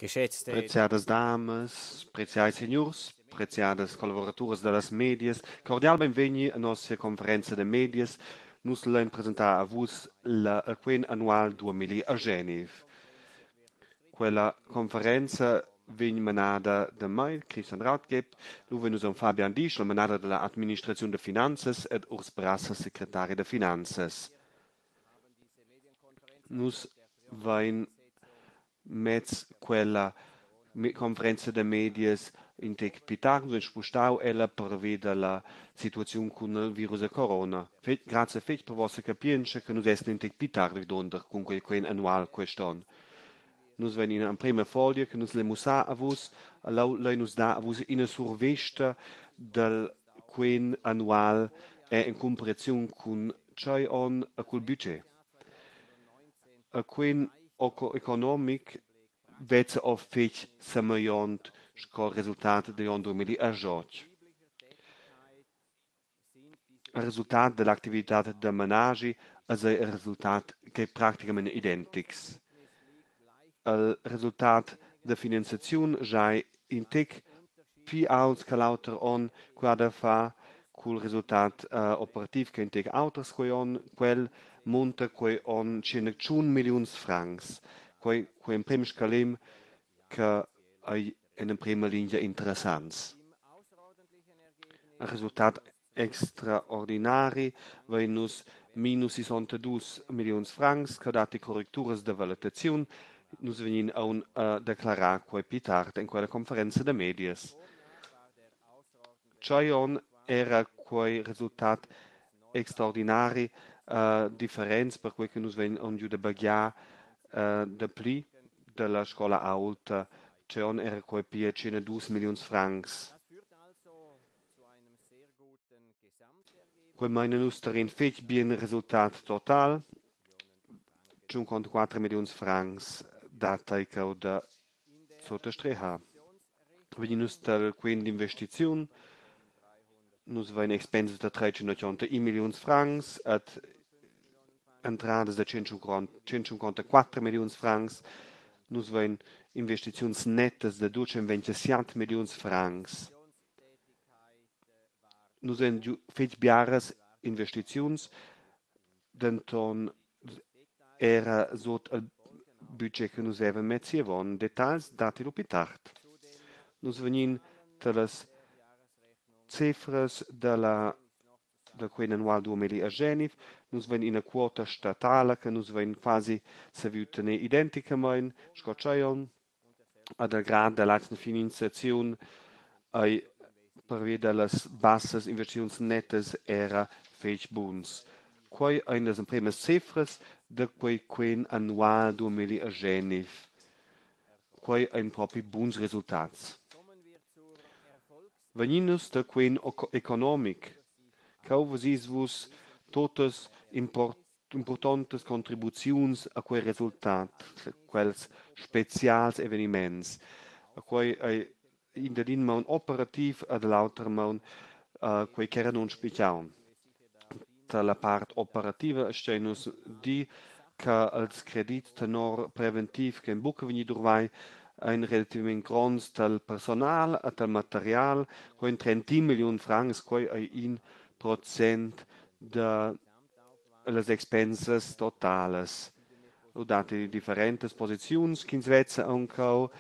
Geschätzte Preziadas damas, preziai signurs, preziadas collaboraturas dallas medias, cordial beinvegni a nossa conferenza da medias. Nus lein presentar a vus la quen annual 2019. Quella conferenza vegn manada da mei, Christian Rathgeb, lu vegn nus Fabian Disch, il manader della administraziun da finanzas ed Urs Brasser, secretari da finanzas. Nus vein mez quella conferenza da medias in tec pli tard, nus vein spustau ella pervi dalla situaziun cun il virus da corona. Fetg, grazie fetg per vossa capientscha che nus essen in tec pli tard vidlunder cun quei quen annual quest'onn. Nus vein ina emprema folia che nus lein mussar a vus. Leu lein nus dar a vus ina survesta dal quen annual e en cumparaziun cun tschei onn e cul budget. Il quen economic vezza o fetg semegliont sco resultat digl onn 2018. Il resultat dall'activitad da menaschi es il resultat ch'ei practicamein identics. Il resultat da finanziaziun giai in tec pli aults che l'auter onn, quei ha da far cul resultat operativ che in tec auters quei onn. Quel munta quei onn tschun milliuns francs. Quei quei emprem scalem che ei en emprema lingia interessants. Il resultat extraordinari vein nus minus 62 milliuns francs che datti correcturas da valutaziun. Nus vegnin aunc a declarar quei pli tard en quella conferenza da medias. Tschei onn era quei resultat extraordinari differents, perquei che nus vein aunc giu da baghiar dapli dalla scola aulta. Tschei onn era quei pia 102 milliuns francs. Quei meina nus tar in fetg bien resultat total. 1,4 milliuns francs dat ei cheu da suttastreher. Vegnin nus tal quen d'investiziun. Nus vein expensas da 381 milliuns francs ed entradas da 154 milliuns francs. Nus vein investiziuns nettas da 227 milliuns francs. Nus vein giu fetg biaras investiziuns, denton era sut il budget che nus vevan mess avon. Detagls datti lu pli tard. Nus vegnin talas cifras dalla da quen annual 2019. Nus vein ina quota statala che nus vein quasi saviu tener identicamein sco tschei onn. Ed il grad dall'atgna finanziaziun ei pervia dallas bassas investiziuns nettas era fetg buns. Quei ein las empremas cifras da quei quen annual 2019. Quei ein propi buns resultats. Vegnin nus da quen economic. Cheu vesis vus totas impurtontas contribuziuns a quei resultat, quels specials eveniments. Quei ei in dad in maun operativ e da l'auter maun quei ch'era nunspitgau. Dalla part operativa stein nus dir che els credits tenor preventiv che ein buca vegni duvrai ein relativamein gronds tal personal e tal material, quei ein 31 milliuns francs, quei ei 1% da las expensas totalas. Lu datti differentas posiziuns ch'ins vezza aunc cheu,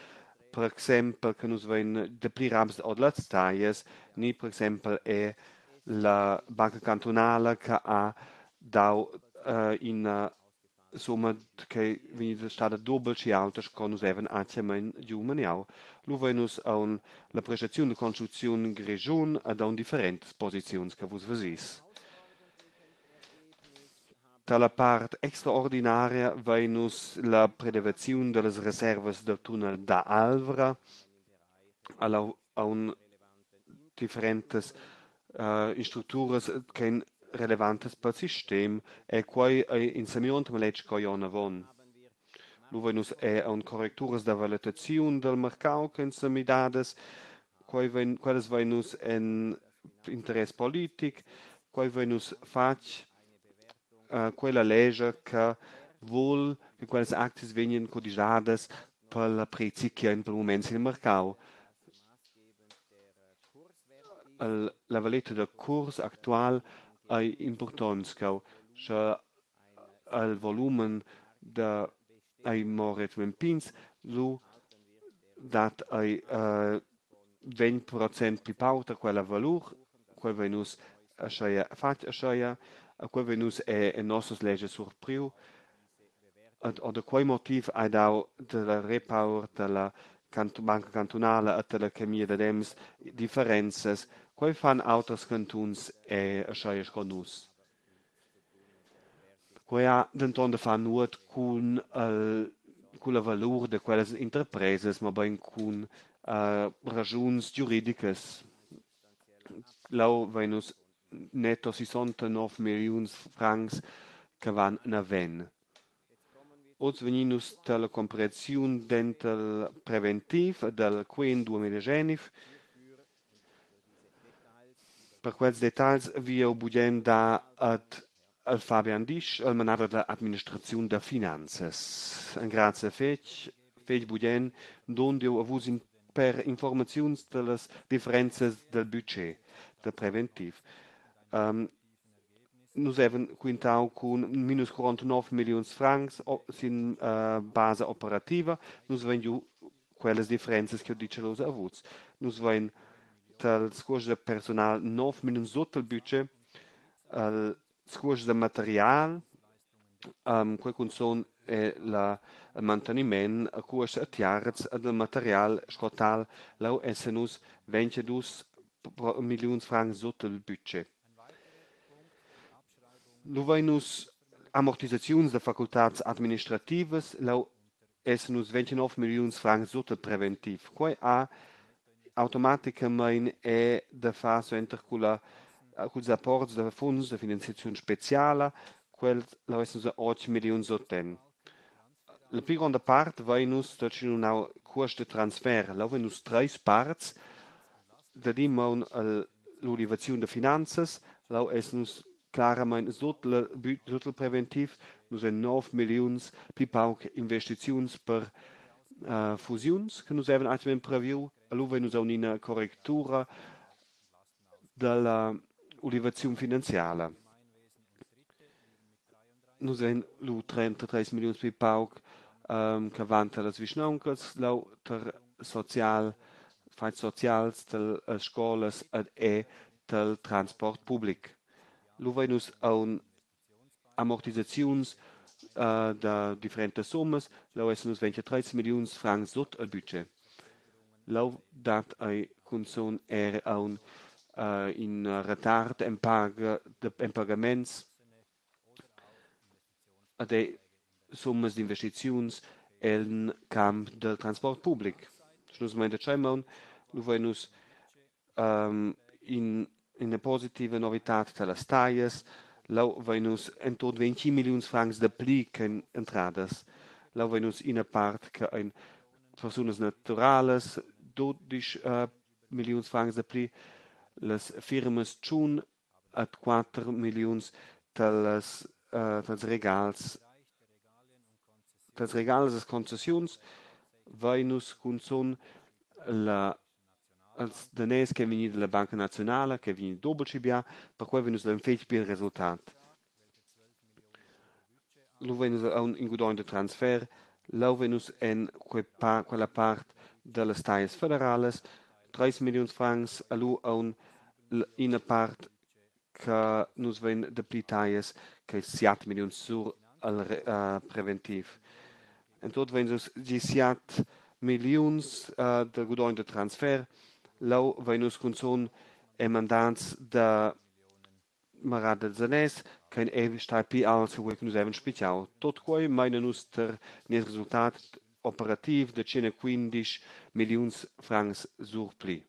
per exempel che nus vein dapli raps ord las taglias, ni per exempel è la banca cantunala che ha dau ina summa che vegnida stada dubel schi aulta sco nus vevan atgnamein giu maniau. Lu vein nus aunc la prestaziun da construcziun Grischun ed aunc differentas posiziuns che vus vesis. Dalla part extraordinaria vein nus la prelevaziun dallas reservas dal tunnel da Alvra, alla aun differentas structuras ch'ein relevantas pel sistem e quei ei in semegliont maletg co igl onn avon. Lu vein nus era aunc correcturas da valetaziun dal marcau ch'ein semidadas. Quei vein, quellas vein nus en interess politic, quei vein nus fatg quella lescha che vul che quellas aczias vegnan codigiadas Per prezi che ein pel mument sil marcau. La valeta da curs actual ei impurtonts cheu. Sche il volumen da ei mo relativament pigns, lu dat ei 20% pli pauc da quella valur. Quei vein nus ascheia fatg ascheia, e quei vein nus è en nossas legias surpriu. Ed or da quei motiv hai dau dalla Repower, dalla Banca cantunala e dalla Chemia dad Ems differenzas. Quei fan auters cantuns è ascheia sco nus. Quei ha denton da far nuot cun el culla valur da quellas interpresas, mobein cun raschuns giuridicas. Leu vein nus netto 69 milliuns francs che van naven. Oz vegnin nus dalla comparaziun denter il preventiv e dal quen 2019. Per quels detagls vi jeu bugen dar ad al Fabian Disch, al manader da administraziun da finanzas. Engrazia fetg, fetg bugen dond jeu a vus in per informaziuns dallas differenzas dal budget da preventiv. Nus havevan quintau cun minus 49 milliuns francs sin basa operativa. Nus vein giu quellas differenzas che ho ditg oz a vus. Nus vein tals cuosts da personal 9 milliuns sut il budget, il cuosts da material, quei cunzun è la il manteniment a cuosts a tiarz e del material sco tal, leu essen nus 22 milliuns francs sut il budget. Lu vein nus amortisaziuns da facultads administrativas, leu essen nus 29 milliuns francs sut il preventiv. Quei ha automaticamein è da far suenter culla culs apports da funds da finanziaziun speciala, quels leu essen nus 8 milliuns suten. La pli gronda part vein nus da schinumnau cuost de transfer. Leu vein nus treis parts. Da di maun l'ulivaziun da finanzas, leu essen nus claramain sut sut il preventiv, nus vein 9 milliuns pli pauc investiziuns per fusiuns che nus havevan atgnamain previu. Lu vein nus aunc ina correctura dalla ulivaziun finanziala. Nus vein lu 33 milliuns pli pauc che van tar las vischnauncas, leu tar social, fatgs socials, tar las scolas ed er tal transport public. Lu vein nus aunc amortisaziuns da differentas summas, leu essen nus 23 milliuns francs sut il budget. Leu dat ei cunzun er aunc in retard en paga en pagaments ed ei summas d'investiziuns en camp del transport public. Sche nus mein da tschei maun, lu vein nus ina positiva novitad tar las taglias. Leu vein nus en tot 25 milliuns francs da pli che entradas. Leu vein nus ina part che ein persunas naturalas, 12 milliuns francs da pli, las firmas tschun et 4 milliuns tals regals tals regals e concessiuns vein nus cunzun la els daners che vegni dalla Banca Nazionala, che vegni dobel schi bia, perquei vein nus un fetg bien resultat. Lu vein nus aunc in gudogn da transfer, leu vein nus en quei pa quella part dallas taglias federalas 3 milliuns francs, e lu aunc ina part che nus vein dapli taglias che 7 milliuns sur al preventiv. En tot vein nus 17 milliuns da gudogn da transfer. Leu vein nus cunzun e mandats da marar dels daners che ein stai pli aults che quei che nus havevan spitgau. Tot quei meina nus ter nies resultat operativ da 115 milliuns francs surpli.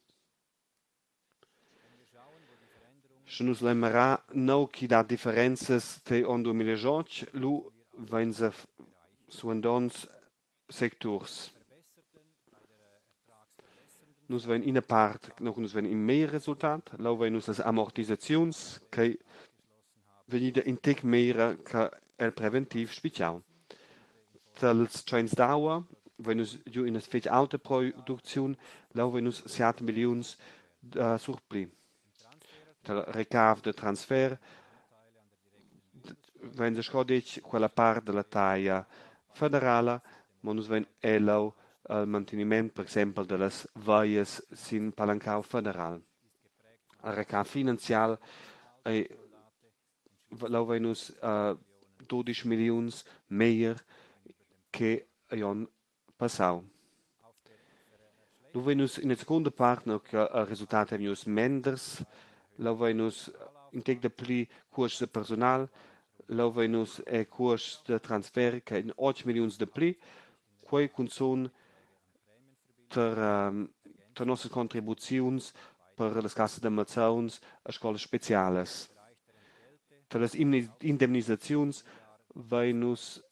Sche nus lein mirar neu ch'i dat differenzas tei onn 2018, lu vein se suandonts secturs. Nus vein ina part, no nus vein in meglier resultat, leu vein nus las amortisaziuns che vegnida in tec meglra che el preventiv spitgau. Tals tscheins d'aua Vein nus giu ina fetg aulta producziun, leu vein nus siat milliuns da surpli. Tal recav da transfer vein sco detg quella part dalla taglia federala, mo nus vein era leu il manteniment per exempel dallas vias sin palancau federal. Il recav finanzial ei leu vein nus 12 milliuns meglier che igl onn passau. Lu vein nus ina secunda part, nua che il resultat ei vegnius menders. Leu vein nus in tec dapli cuosts da persunal, leu vein nus era cuosts da transfer che ein 8 milliuns dapli. Quei cunzun tar, tar nossas contribuziuns per las cassas da malsauns e scolas specialas. Tar las indemnisaziuns vein nus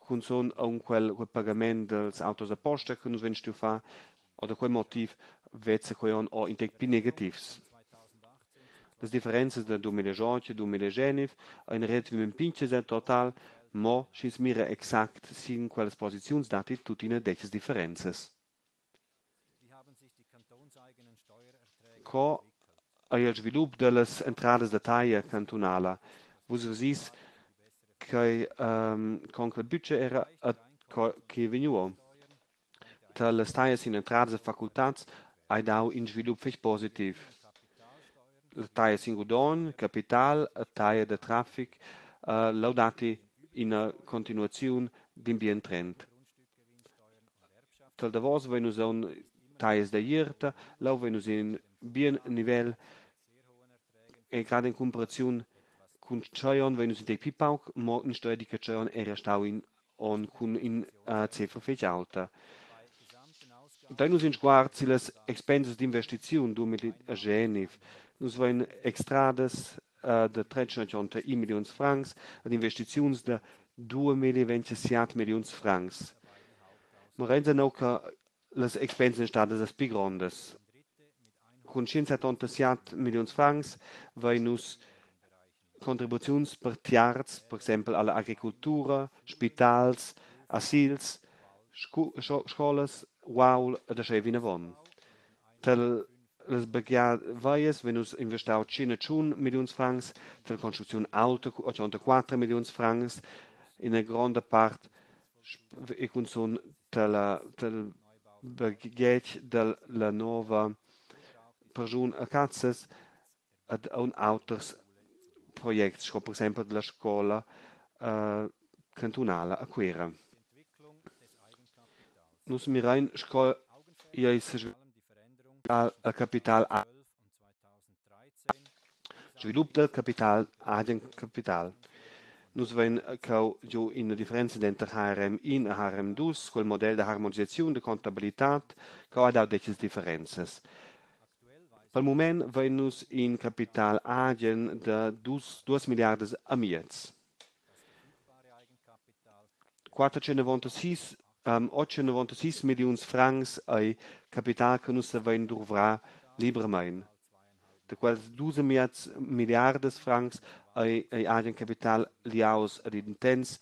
cunzun aunc quel, quel pagament dals autos da posta che nus vein stuiu far, o da quei motiv vezza quei onn o in tec pli negativs. Las differenzas da 2008 e 2019 ein relativament pintgas en total, mo sch'ins mira exact sin quellas posiziuns datti tuttina detgas differenzas. Co ei il svilup dallas entradas da taglia cantunala? Vus vesis che con quel budget era e co che ei vegniu ora. Tar las taglias sin entradas e facultads hai dau in svilup fetg positiv. La taglia sin gudogn, capital e taglia da traffic leu datti ina continuaziun d'in bien trend. Tal davos vein nus aunc taglias da ierta, leu vein nus in bien nivel e grad in cumparaziun cun tschei onn vein nus in tec pli pauc, mo ins sto dir che tschei onn era stau in onn cun in cifra fetg aulta. Dein nus in sguard sillas expensas d'investiziun 2019. Nus vein extradas da 381 milliuns francs ed investiziuns da 2027 milliuns francs. Ma renza neu che las expensas ein stadas las pli grondas. Cun 177 milliuns francs vein nus contribuziuns per tiarz, per exempel alla agricultura, spitals, asils, scolas, uaul ed aschia vinavon. Tal las baghiar vias vein nus investau 101 milliuns francs, tal construcziun auta 84 milliuns francs, ina gronda part e cunzun tala tal baghetg dalla nova praschun a Cazas ed aunc auters projects, sco per exempel la scola cantunala a Cuera. Nus mirein sco ei al capital svilup dal capital agen capital. Nus vein cheu giu ina differenza denter HRM 1 e HRM 2, quel model da harmonisaziun da contabilitad, che ha dau detgas differenzas. Pel mument vein nus in capital agen da 2 milliardas e miez. 496, 896 milliuns francs ei capital che nus savein duvrar libramein. Da quels 2,5 milliardas francs ei agen capital liaus ad intents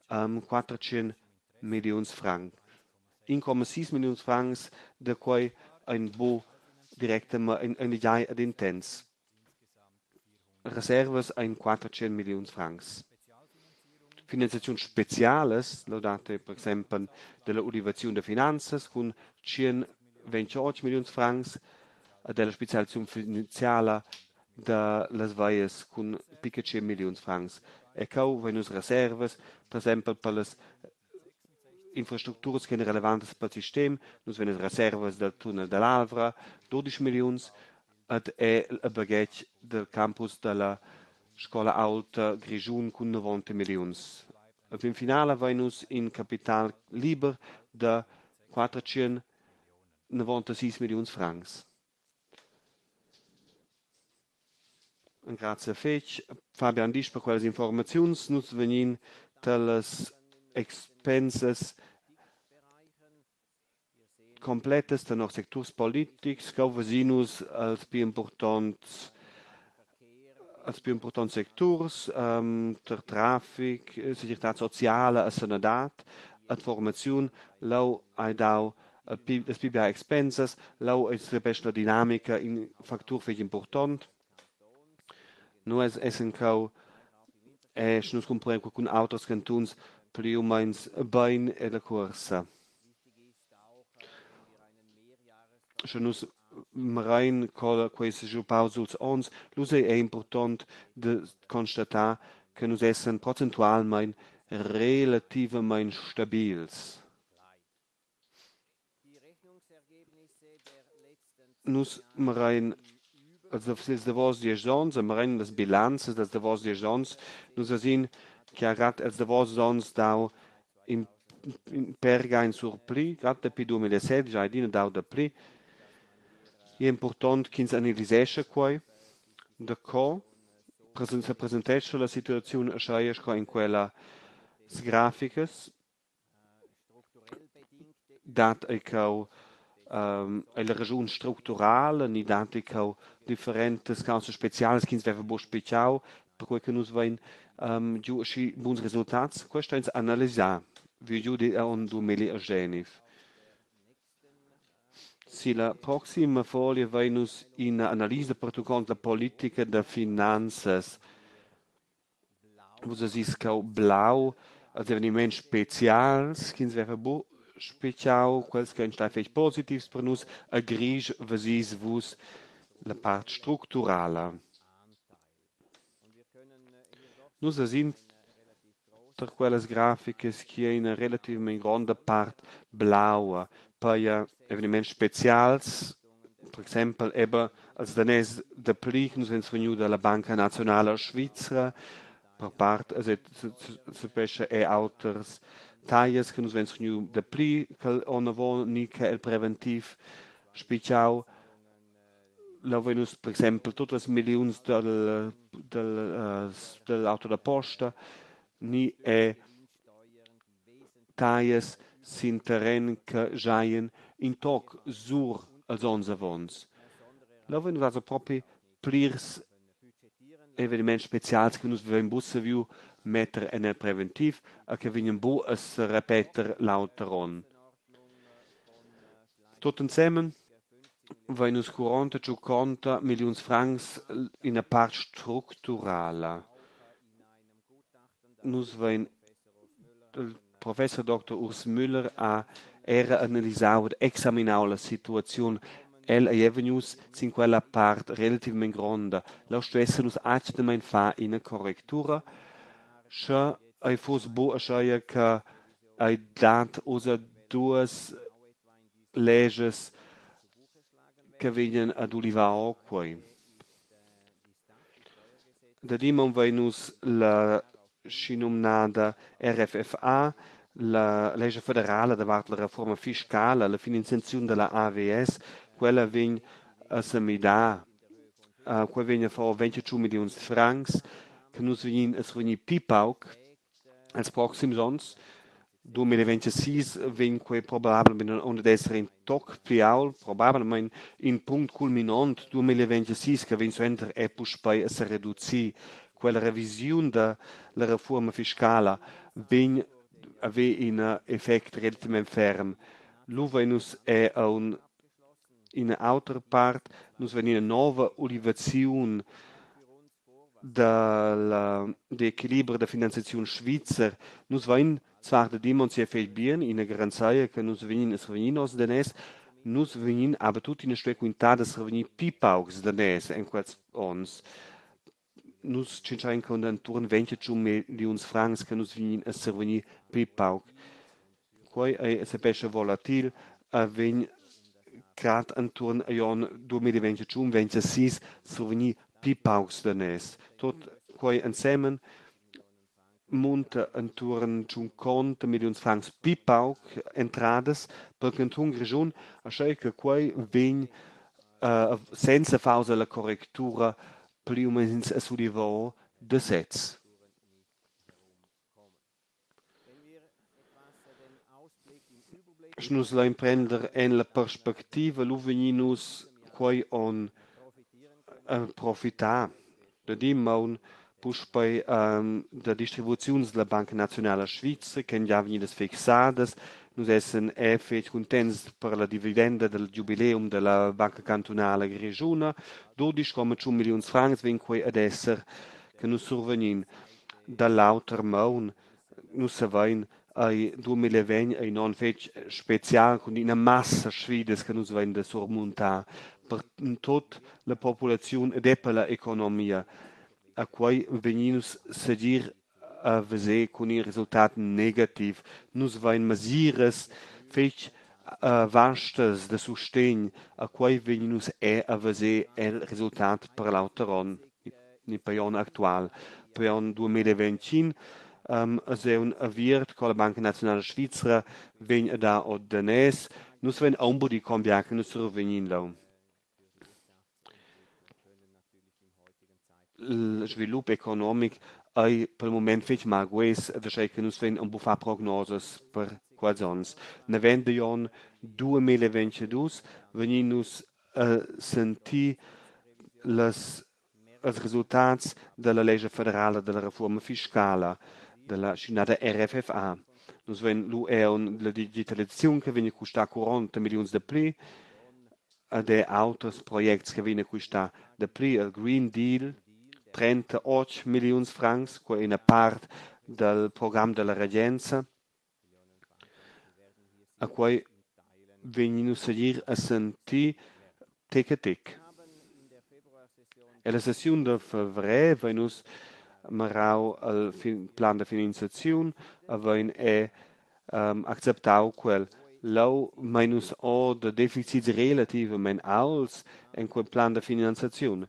400 milliuns francs. 1,6 milliuns francs da quei ein bu directamain ein ligiai ad intents. Reservas ein 400 milliuns francs. Finanziaziuns specialas, laudate per exempel della ulivaziun da finanzas cun 128 milliuns francs e della specialisaziun finanziala da las vias cun picca 100 milliuns francs. E cheu vein nus reservas, per exempel per las infrastructuras che relevantas pel sistem, nus vein reservas dal tunnel dall'Alvra, 12 milliuns, ed è il baghetg del campus dalla Scola Aulta Grischun cun 90 milliuns. E fin finala vein nus in capital liber da 496 milliuns francs. Grazie fetg, Fabian Disch, per quellas informaziuns. Nus vegnin talas expensas completas tenor secturs politics, cheu vesin nus als pli importants als più importants secturs, ter traffic, segirtad sociala e sanadad. ed formaziun, leu hai dau las pli bia expensas, leu ei secapescha la dinamica in factur fetg impurtont. Nus essan cheu, sche nus cumparein cun auters cantuns, pli u meins bein ella cuorsa. Sche nus mirein co quei sesviluppaus suls onns, lu ei ei impurtont da constatar che nus essan procentualmein relativamein stabils. Nus mirein els davos diesch onns e mirein las bilanzas dals davos diesch onns. Nus vesin che ha grad els davos onns dau in per ga in surpli, grad dapi 2016 ha adina dau dapli. Igl è impurtont ch'ins analisescha quei, daco sepresentescha la situaziun aschia sco en quellas graficas. Dat ei cheu ei la raschun structurala ni dat ei cheu differentas causas specialas ch'ins veva buca spitgau, perquei che nus vein giu aschi buns resultats? Quei sto ins analisar vi giu digl onn 2019. Silla proxima folia vein nus ina analisa pertuccont la politica da finanzas. Vus vesis cheu blau els eveniments specials ch'ins veva buc spitgau, quels che ein stai fetg positivs per nus. A grisch vesis vus la part structurala. Nus vesin tar quellas graficas che ei ina relativamein gronda part blaua, peia eveniments specials, per exempel eben als daners dapli che nus vein survegniu dalla Banca Nazionala Svizra, per part sepescha er auters taglias che nus vein survegniu dapli che onn avon ni che el preventiv spitgau. Leu vein nus per exempel tut las milliuns dal, dal, dall'auto da posta ni er taglias sin terren che giaien in toc sur als onns avons. Leu vein nus also propi plirs eveniments specials che nus vein buca saviu metter en el preventiv e che vegnan buc a serepeter l'auter onn. Tut ensemen vein nus 40 milliuns francs ina part structurala. Nus vein il professor Dr. Urs Müller ha era analisau ed examinau la situaziun. El ei vegnius sin quella part relativament gronda. Leu stuessen nus atgnamein far ina correctura, sche ei fuss buc aschia che ei dat ussa duas leges che vegnan ad ulivar ora quei. Da damaun vein nus la schinumnada RFFA, la legge federala davart la reforma fiscala, la finanziaziun dalla AVS, quella vegn a semidar. Quei vegn a far 21 milliuns francs che nus vegnin a survegnir pli pauc els proxims onns. 2026 vegn quei probablamein aunc ad esser in toc pli ault, probablamein in punct culminont 2026 che vegn suenter è puspei a sereducir. Quella revisiun da la reforma fiscala vegn haver in effect relativament ferm. Lu vein nus è aun ina autra part, nus vein ina nova ulivaziun dalla d'equiliber da finanziaziun svizzer. Nus vein zwar da dimon sehr fetg bien, ina garanzia che nus vegnin a survegnir nos daners, nus vegnin aber tuttina stuer quintar da survegnir pli paucs daners en quels onns. Nus tschintschein con enturn 21 milliuns francs che nus vegnin a survegnir pli pauc. Quei ei sepescha volatil, a vegn grad enturn agl onn 2021-26 survegnir pli paucs daners. Tot quei ensemen munta enturn 50 milliuns francs pli pauc entradas pel cantun Grischun, aschia che quei vegn senza fausa la correctura pli u meins a sulivar da sez. Sche nus lein prender en la perspectiva, lu vegnin nus quei onn a profitar. Da di maun puspei da distribuziuns dalla Banca Naziunala Svizra ch'ein gia vegnidas fixadas. Nus essan era fetg cuntents per la dividenda dal giubileum dalla Banca Cantunala Grischuna. 12,1 milliuns francs vegn quei ad esser che nus survegnin. Da l'auter maun, nus savein, ei 2020 ei in onn fetg special cun ina massa sfidas che nus vein da surmuntar per tut la populaziun ed er per la economia. A quei vegnin nus segir a veser cun in resultat negativ. Nus vein mesiras fetg vastas da sustegn, a quei vegnin nus er a veser el resultat per l'auter onn, ni per onn actual. Per onn 2025 es un aviert co la Banca Naziunala Svizra vegn a dar ot daners. Nus vein aunc buca cambiar che nus survegnin leu. Il svilup economic ei pel mument fetg malguess ed aschia che nus vein aunc buca far prognosas per quels onns. Naven digl onn 2022 vegnin nus a sentir las els resultats dalla lescha federala dalla refuorma fiscala, dalla schinada RFFA. Nus vein lu aunc la digitalisaziun che vegn a custar 40 milliuns dapli ed er auters projects che vegnan a custar dapli. Il Green Deal 38 milliuns francs, quei è ina part dal program dalla regenza. A quei vegnin nus segir a sentir tec a tec. Ella sessiun da fevrer vein nus marau al plan da finanziaziun e vein er acceptau quel. Leu mein nus or da deficits relativamein aults en quel plan da finanziaziun.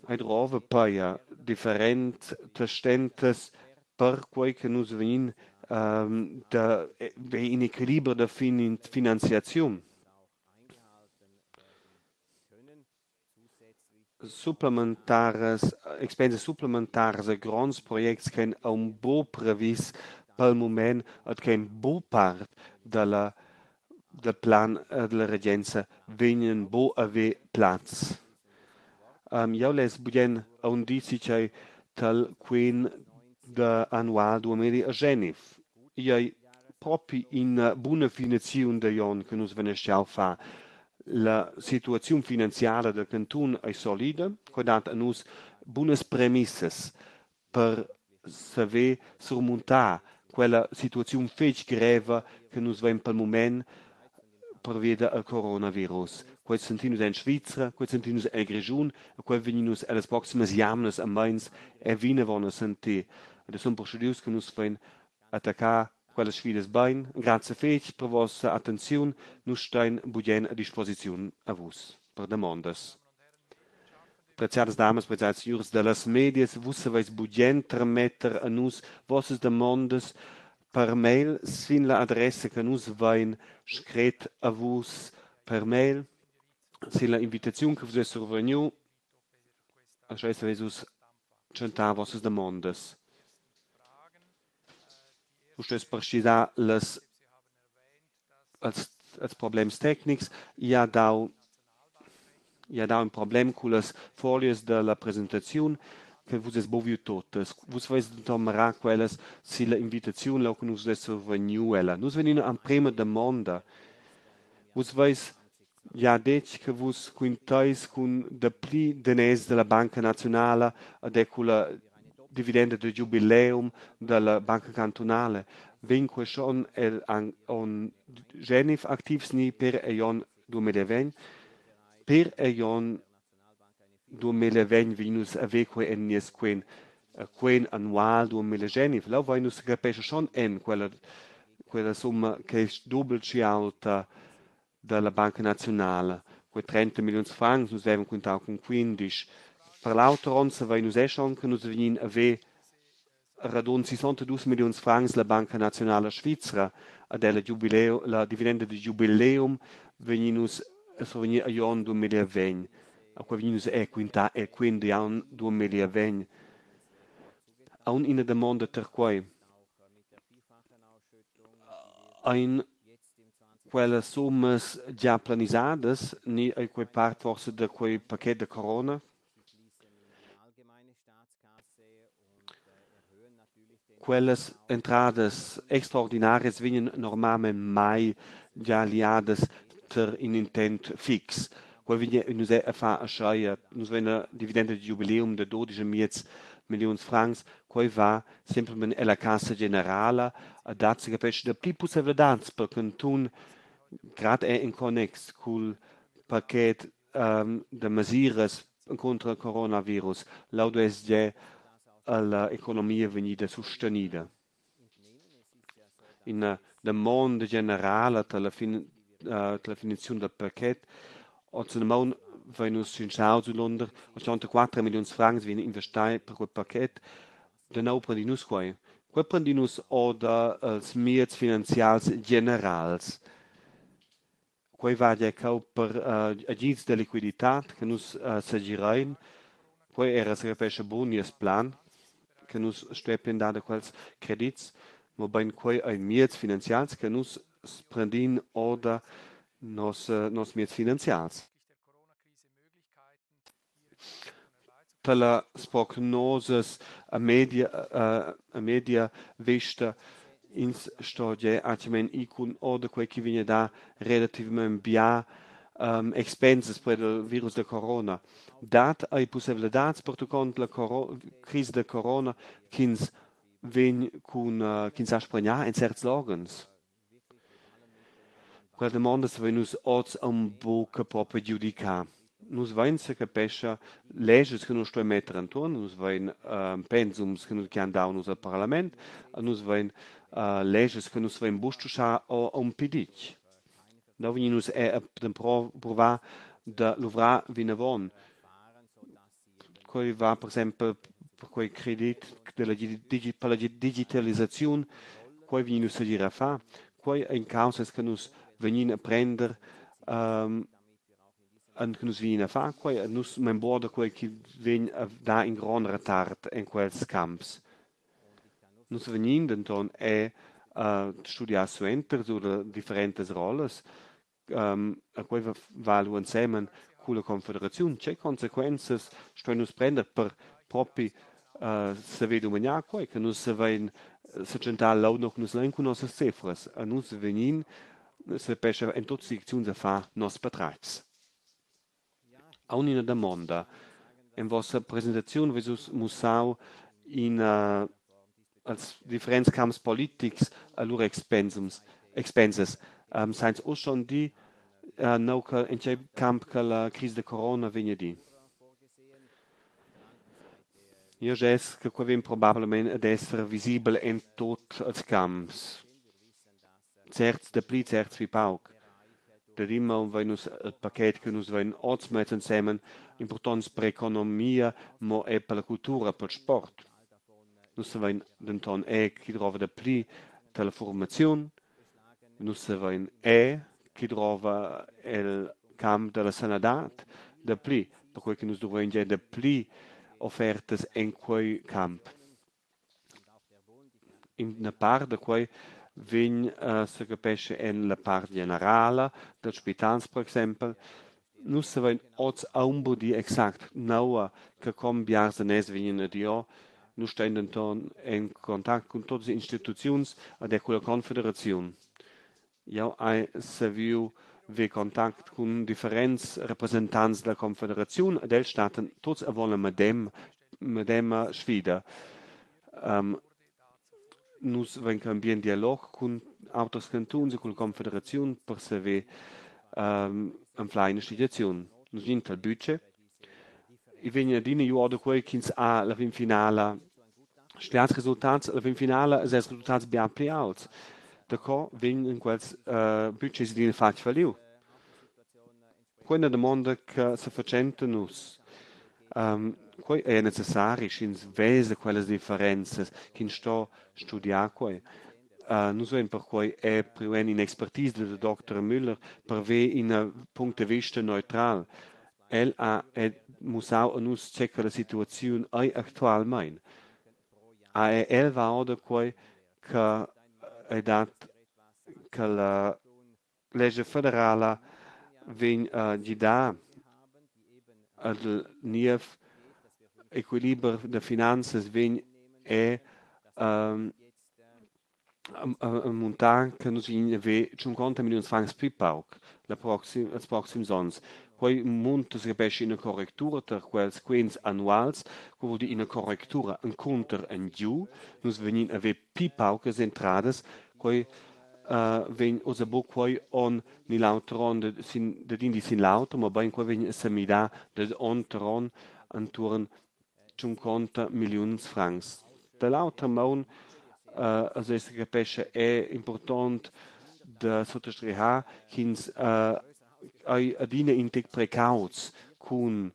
Ei drova peia different stentas per quei che nus vegnin da in equiliber da finanziaziun. Supplementaras, expensas supplementaras e gronds projects ch'ein aunc buc previs pel mument et ch'ein buc part dalla dal plan dalla regenza vegnan buc haver plaz. Jeu less bugen aunc dir tgei tal quen da annual 2019. Igl ei propi ina buna finiziun digl onn che nus vein astgau far. La situaziun finanziala del cantun ei solida, quei dat a nus bunas premissas per saver surmuntar quella situaziun fetg greva che nus vein pel mument pervia dal coronavirus. Quei sentin nus en Svizra, quei sentin nus el Grischun e quei vegnin nus ellas proximas jamnas e meins er vinavon a sentir. Ed sun perschuadius che nus vein attaccar quellas sfidas bein. Grazie fetg per vossa attenziun. Nus stein bugen a disposiziun a vus per damondas. Preziadas damas, preziads signurs dallas medias, vus saveis bugen trametter a nus vossas damondas per mail sin la adressa che nus vein scret a vus per mail, sin la invitaziun che vus veis survegniu. Aschia saveis vus tschentar vossas damondas. Vus stueis precisar las als, als problems tecnics. I ha dau in problem cun las folias dalla presentaziun che vus veis buca viu totas. Vus veis denton mirar quellas silla invitaziun leu che nus veis survegniu ella. Nus vein ina emprema damonda. Vus veis ja detg che vus quinteis cun dapli daners dalla Banca Naziunala ed er cun la dividenda da giubileum dalla Banca Cantunala. Vegn quei schon el on genif activs ni per egl onn 2020? Per egl onn 2020 vegn nus haver quei en nies quen, quen annual 2019. Leu vein nus capescha schon en quella summa che è dubel schi alta dalla Banca Naziunala. Quei 30 milliuns francs, nus vevan quintau cun 15. Per l'auter onn savein nus er schon che nus vegnin a haver radund 62 milliuns francs la Banca Naziunala Svizra ad ella giubileo, la dividenda di giubileum vegnin nus a survegnir agl onn 2020. A quei vegnin nus er quintar el quen digl onn 2020. Aun ina damonda ter quei. Ein quellas summas già planisadas ni ei quei part forse da quei paquet da corona? Quellas entradas extraordinarias vegnan normalmein mai gia liadas ter in intent fix. Quei vegn nus a far ascheia. Nus vein una dividenda de giubileum de 12,5 milliuns francs. Quei va semplamein ella cassa generala e dat secapescha dapli pusseivladads per cantun grad er in connex cul paquet de mesiras contra il coronavirus. Lau duess gie la economia vegnida sustenida. Ina damonda generala per la fin, la finiziun dal paquet. Oz damaun vein nus tschintschau sulunder 84 milliuns francs vegnan investai per quei paquet. Da nov prendin nus quei. Quei prendin nus or da els mieds finanzials generals. Quei va gia cheu per agids da liquiditad che nus segirein. Quei era secapescha buc nies plan, che nus stueppien dar da quels credits, mobein quei ein mieds finanzials che nus prendin or da nos mieds finanzials. Talas prognosas a media vesta ins sto gie atgnamein ir cun or da quei che vegn a dar relativamain bia expensas per il virus da corona. Dat ei pusseivladads pertuccont la crisa da corona ch'ins vegn cun ch'ins sa spargnar en certs loghens? Quella damonda savein nus oz aunc buca propi giudicar. Nus vein secapescha leschas che nus stuein metter entuorn, nus vein pensums che nus che han dau nus al parlament, nus vein leschas che nus vein buc stuschar aunc pli ditg. Da vegnin nus er a provar da luvrar vinavon. Quei va per exempel per quei credit della digi per la digitalisaziun, quei vegnin nus segir a far. Quei ein causas che nus vegnin a prender en che nus vegnin a far quei, nus mein buca da quei che vegn a dar in grond retard en quels camps. Nus vegnin denton er a studiar suenter sur differentas rollas, a quei va lu ensemen culla confederaziun. Tgei consequenzas stuein nus prender per propi saver dumagnar quei, che nus savein setschentar leu nua che nus lein cun nossas cefras. A nus vegnin secapescha en totas direcziuns a far nos patratgs. Aunc ina damonda. En vossa presentaziun veis vus mussau ina als differents camps politics a lur expensums, expensas. Sainz oz schon dir nua che en tgei camp che la crisa da corona vegn ad ir? Jeu schess che quei vegn probablamein ad esser visibel en tut ils camps. Certs dapli, certs pli pauc. Dad in maun vein nus il paquet che nus vein oz mess ensemen, impurtonts per economia, mo er per la cultura, per il sport. Nus savein denton er ch'i drova dapli per la formaziun, nus savein er ch'i drova el camp dalla sanadad dapli, perquei che nus dovrein gia dapli offertas en quei camp. Ina part da quei vegn secapescha en la part generala dals spitals per exempel. Nus savein oz aunc buc dir exact nua che con biars daners vegnan ad ir. Nus stein denton en contact cun totas instituziuns ed er culla confederaziun. Jau hai saviu ver contact cun differents representants della confederaziun ed els stattan tuts avon la medema sfida. Nus vein cheu in bien dialog cun auters cantuns e culla confederaziun per saver anflar ina sligiaziun. Nus vegnin tal budget. I vegn adina giu da quei ch'ins ha la fin finala schliats resultats, alla fin finala es els resultats bia pli aults. Daco vegnan quels budgets adina fatg falliu? Quei è una domanda che se fatschenta nus. Quei è necessari sch'ins vesa quellas differenzas, ch'ins sto studiar quei. Nus vein perquei er priu en in'expertisa da Dr. Müller per ver ina punct de vista neutral. El ha mussau a nus tgei che la situaziun ei actualmein. Ha el va da quei che ei dat che la legge federala vegn a gidar al niev equiliber da finanzas vegn er Muntar che nus vegnin a haver 50 milliuns francs pli pauc la proxim, els proxims onns. Quei munta secapescha ina correctura tar quels quens annuals, quei vul dir ina correctura encunter engiu. Nus vegnin a haver pli paucas entradas, quei vegn oz buc quei onn ni l'auter onn dad in di sin l'auter, mobein quei vegn a semidar dad onn tar onn entuorn 50 milliuns francs. Da l'auter maun also secapescha è impurtont da suttostrihar ch'ins ei adina in tec precauts cun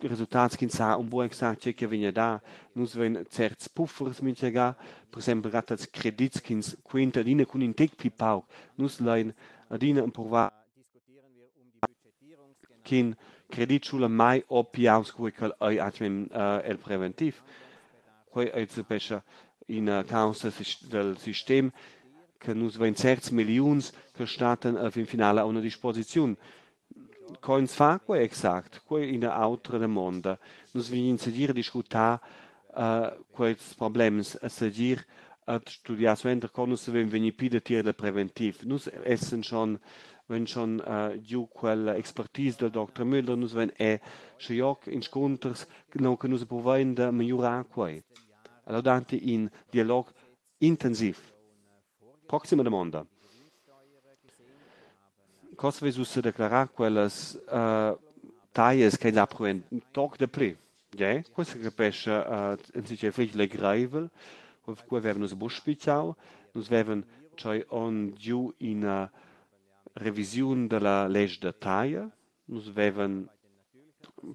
resultats ch'ins sa un buc exact tgei che vegn a dar. Nus vein certs puffers mintga, per exempel grad als credits ch'ins quenta adina cun in tec pli pauc. Nus lein adina empruvar ch'in credit schula mai o pli aults che quel ei atgnamein el preventiv. Quei ei secapescha ina caussa del sistem che nus vein certs milliuns che stattan a fin finala a una disposiziun. Co ins fa quei exact? Quei è ina autra damonda. Nus vegnin segir a discutar quels problems, a segir a studiar suenter co nus savein vegnir pli datier del preventiv. Nus essen schon vein schon giu quella expertise del Dr. Müller, nus vein è sche joc inscunters no che nus provein da migliurar quei. Allora datti in dialog intensiv. Proxima domanda. Cosa veis ussa declarar quellas taglias che da pruen toc de pli? Ja, questo capescha in sich fich legreivel. Quei vevan nus buc spitgau. Nus vevan tschei onn giu ina revisiun della legge da taglia. Nus vevan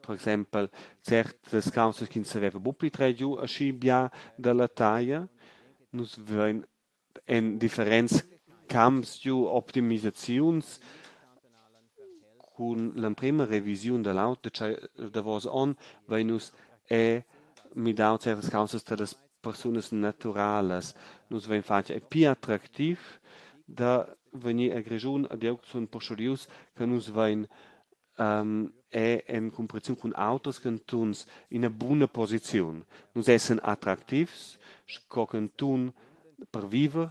per exempel certas causas ch'ins saveva buc pli trer giu aschi bia dalla taglia. Nus vein en differents camps giu optimisaziuns. Cun l'emprema revisiun dall'auto davos onn vein nus è midau certas causas per las persunas naturalas. Nus vein fatg è pli attraktiv da vegnir a Grischun ad jeu sun perschuadius che nus vein è en comparaziun cun auters cantuns ina buna posiziun. Nus essen attraktivs sco cantun per viver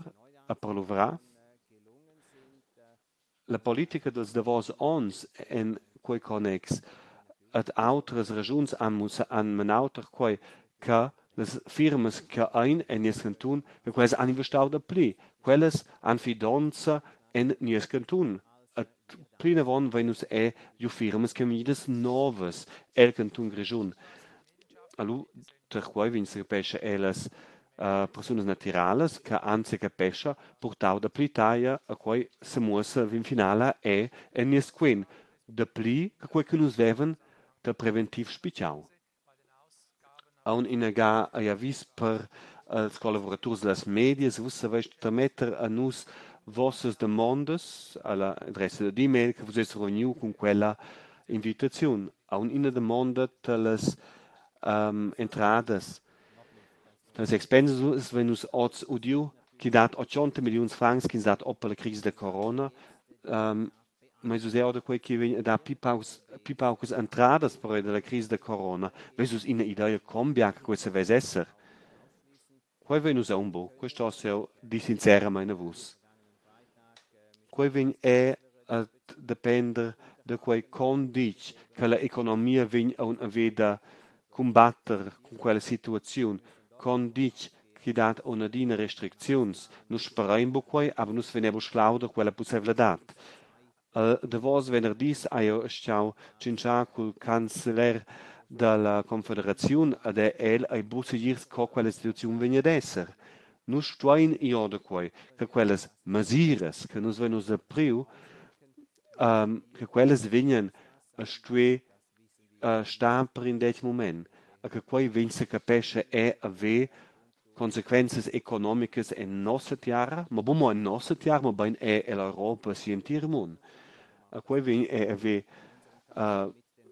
e per luvrar. La politica dels davos onns en quei connex et outras regiuns han menau tar quei che las firmas che ein en nies cantun, che quellas han investau da pli. Quellas han fidonza en nies cantun. Et plinavon vein nus è giu firmas che vegnidas novas el cantun Grischun. Allu ter quei vegn secapescha ellas persunas natiralas che han secapescha purtau da pli taglia a quei semuossa fin finala è en nies quen da pli che quei che nus vevan da preventiv spitgau. Aun ina ga ei avis per els collaboraturs dellas medias, vus saveis trametter a nus vossas damondas alla adressa d'email che vus esses revegniu cun quella invitaziun. Aun ina damonda dallas entradas. Las expensas vein nus oz udiu chi dat 80 milliuns francs ch'ins dat op per la crisa da corona. Ma uss era da quei che vegn a dar pli paucs pli paucas entradas per dalla crisa da corona. Veis vus ina idea con bia che quei savess esser? Quei vein nus aunc buc, quei sto jeu dir sinceramain a vus. Quei vegn è a depender da quei con ditg che la economia vegn aunc a haver da cumbatter cun quella situaziun, con ditg che dat aunc adina restricziuns. Nus sperein buc quei, aber nus vein buc sclauder quella pusseivladad. Davos venerdis hai jeu astgau tschintschar cul canceller dalla Confederaziun ed el ei buc segirs co quella situaziun vegn ad esser. Nus stuein ir ora da quei, che quellas mesiras che nus vein ussa priu, che quellas vegnan a stuer star per in detg mument e che quei vegn secapescha è haver consequenzas economicas en nossa tiara, ma buc mo en nossa tiara, mobein er ell'Europa sigl entir mund. E quei vegn è haver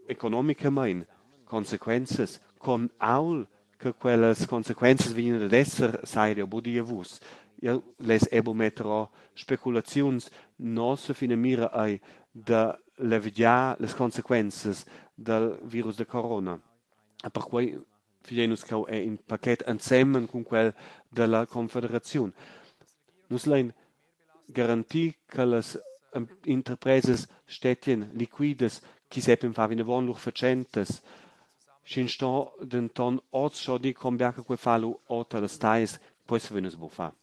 economicamein consequenzas con aul che quellas consequenzas vegnan ad esser, sai jeu buc dir a vus. Jeu less era buc metter ora speculaziuns. Nossa finamira ei da levgiar las consequenzas dal virus da corona. E perquei Figein nus cheu è in paket ensemen cun quel dalla Confederaziun. Nus lein garantir che las interpresas stettien liquidas, chi seppien far vinavon lur fatschentas. Sch'ins sto denton oz schon dir con bia che quei fa lu ota las taglias, quei savein nus buca far.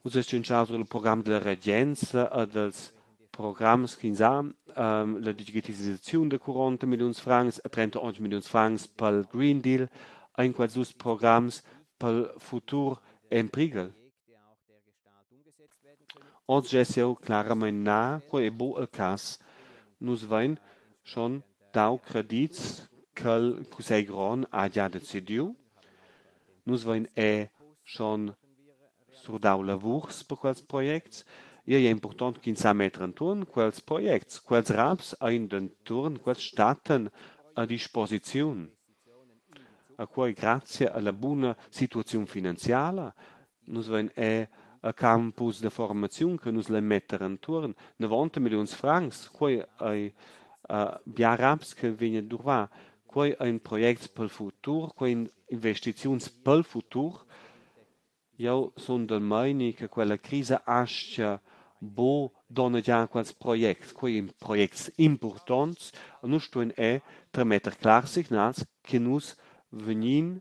Nus essan tschentaus il program dalla regenza e dals programs ch'ins ha, la digitalisaziun da 40 milliuns francs e 38 milliuns francs pel Green Deal, ein quels dus programs pel futur en prighel. Oz gess jeu claramein na, quei ei buc il cass. Nus vein schon dau credits ch'el Cussegl grond ha gia decidiu. Nus vein è schon surdau lavurs per quels projects. Igl ei impurtont ch'ins sa metter entuorn quels projects. Quels raps ein dentuorn, quels stattan a disposiziun. A quei grazia alla buna situaziun finanziala. Nus vein è a campus da formaziun che nus lein metter entuorn 90 milliuns francs. Quei ei bia raps che vegnan duvrà. Quei ein projects pel futur, quei ein investiziuns pel futur. Jeu sun del meini che quella crisa aschia buc donnegiar quels projects. Quei ein projects impurtonts e nus stuein è trametter clars signals che nus vegnin,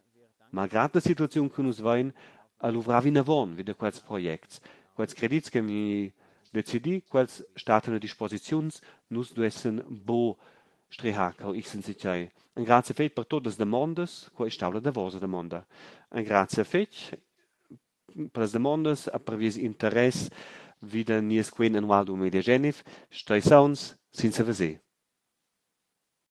malgrad la situaziun che nus vein, a luvrar vinavon vi da quels projects. Quels credits che vegni decidi, quels stattan a disposiziun, nus duessen buc strihar cheu ich senzatgei. Engrazia fetg per totas damondas, quei ei stau la davosa damonda. Engrazia fetg per las damondas e per vies interess vi da nies quen annual 2019. Stei sauns, sin seveser.